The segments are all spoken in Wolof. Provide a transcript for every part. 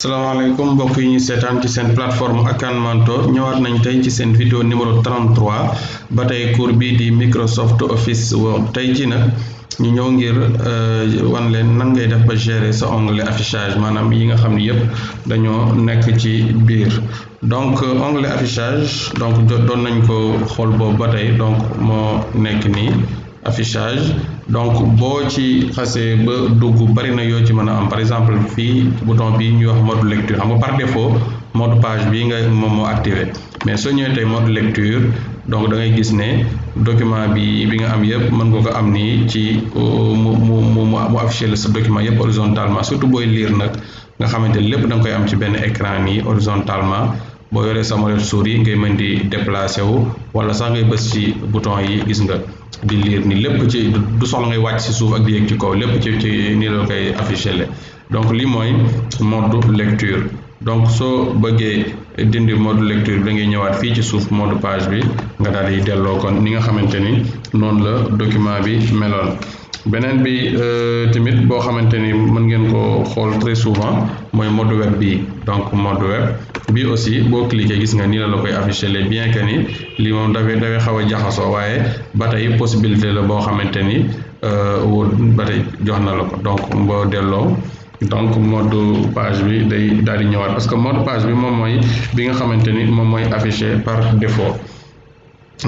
salaamaaleykum mbokk yi ñu seetaan ci seen plateforme Akan Mentor ñëwaat nañ tey ci seen vidéo numéro 33 ba tey cours bi di Microsoft Office Word tey ci nag ñu ñëw ngir wan leen nan ngay def ba gérer sa onglet affichage maanaam yi nga xam ne yépp dañoo nekk ci biir donc onglet affichage donc doon nañ ko xool boobu ba tey donc moo nekk nii affichage donc boo ci xasee ba dugg bari na yoo ci mën a am par exemple fii bouton bi ñuy wax mode lecture xam nga par défaut mode page bi nga moom moo activé mais soo ñëwee tey mode lecture donc da ngay gis ne document bi nga am yëpp mën nga ko am nii ci mu affiché la sa document yëpp horizontalement surtout booy lire nag nga xamante ne lépp da nga koy am ci benn écran nii horizontalement boo yoree sa molette souris ngay mën di déplacer wu wala sax ngay bës ci bouton yi gis nga di lire ni lépp ci du soxla ngay wàcc ci suuf ak di yéeg ci kaw lépp ci nii la koy affiché le donc lii mooy mode lecture donc soo bëggee dindi mode lecture bi da ngay ñëwaat fii ci suuf mode page bi nga daal di delloo kon ni nga xamante ni noonu la document bi meloon beneen bi tamit boo xamante ni mën ngeen ko xool très souvent mooy mode web bi donc mode web bi aussi boo cliquer gis nga nii la koy affiché le bien que ni lii moom dafay xaw a jaxasoo waaye ba tey possibilité la boo xamante ni ba tey jox na la ko donc boo delloo donc mode page bi day daal di ñëwaat parce que mode page bi moom mooy bi nga xamante ni moom mooy affiché par défaut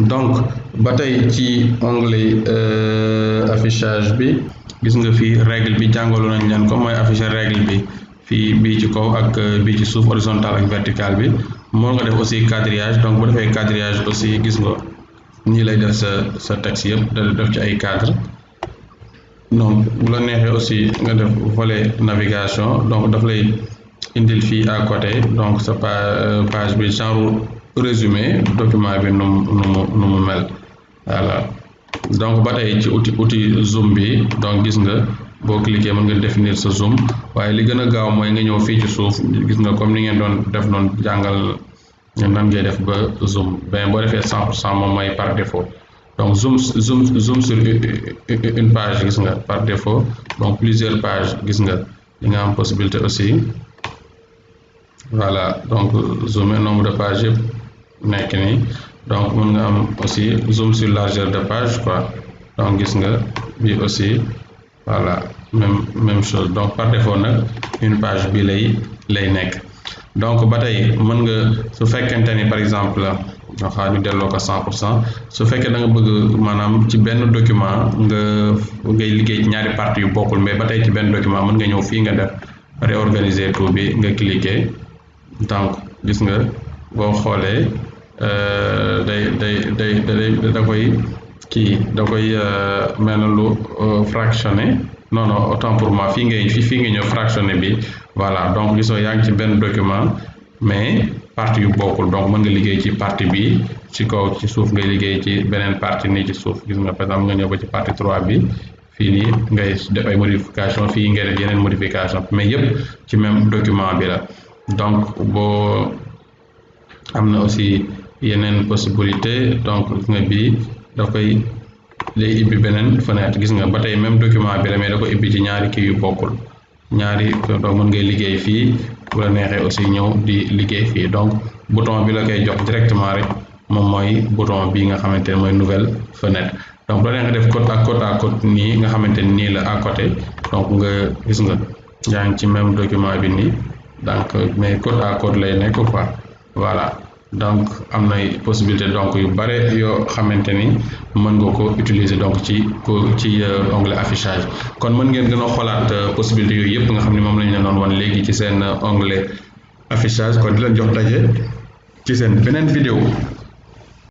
donc ba tey ci onglet affichage bi gis nga fii règle bi jàngalu nañ leen ko mooy afficher règle bi fii bii ci kaw ak bii ci suuf horizontal ak vertical bi moo nga def aussi quadrillage donc bu defee quadrillage aussi gis nga nii lay def sa texte yëpp da def ci ay cadre donc bu la neexee aussi nga def volet navigation donc daf lay indil fii à côté donc sa page bi genre résumé document bi nu mu mel voilà donc ba tey ci outil zoom bi donc gis nga boo cliquer mën nga définir sa zoom waaye li gën a gaaw mooy nga ñëw fii ci suuf gis nga comme ni ngeen doon def noonu jàngal nan ngay def ba zoom ben boo defee 100% moom mooy par défaut donc zoom sur une page gis nga par défaut donc plusieurs pages gis nga li nga am possibilité aussi voilà donc zoomer nombre de pages yëpp nekk nii donc mën nga am aussi zoom sur largeur de page quoi donc gis nga bi aussi voilà même chose donc par défaut nag une page bi lay nekk donc ba tey mën nga su fekkente ni par exemple waxaa ñu delloo ko 100% su fekkee da nga bëgg maanaam ci benn document ngay liggéey ci ñaari parties yu bokkul mais ba tey ci benn document mën nga ñëw fii nga def réorganiser tout bi nga cliquer donc gis nga boo xoolee da koy mel na lu fractionné non autant pour moi fii nga ñëw fractionné bi voilà donc gisoo yaa ngi ci benn document mais partie yu bokkul donc mën nga liggéey ci partie bi ci kaw ci suuf ngay liggéey ci beneen partie nii ci suuf gis nga par exemple nga ñëw ba ci partie 3 bi fii nii ngay def ay modification fii ngay def yeneen modification mais yépp ci même document bi la donc boo am na aussi yeneen possibilité donc gis nga bii da koy lay ibbi beneen fenêtre gis nga ba tey même document bi la mais da ko ibbi ci ñaari kii yu bokkul ñaari donc mën ngay liggéey fii bu la neexee aussi ñëw di liggéey fii donc bouton bi la koy jox directement rek moom mooy bouton bi nga xamante ne mooy nouvelle fenêtre donc bu la neexee def côte à côte nii nga xamante ni nii la à côté donc nga gis nga yaa ngi ci même document bi nii donc mais côte à côte lay nekk quoi voilà donc am na possibilité donc yu bare yoo xamante ni mën nga ko utiliser donc ci onglet affichage kon mën ngeen gën a xoolaat possibilité yooyu yëpp nga xam ne moom lañu leen doon wan léegi ci seen onglet affichage kon di leen jox daje ci seen beneen vidéo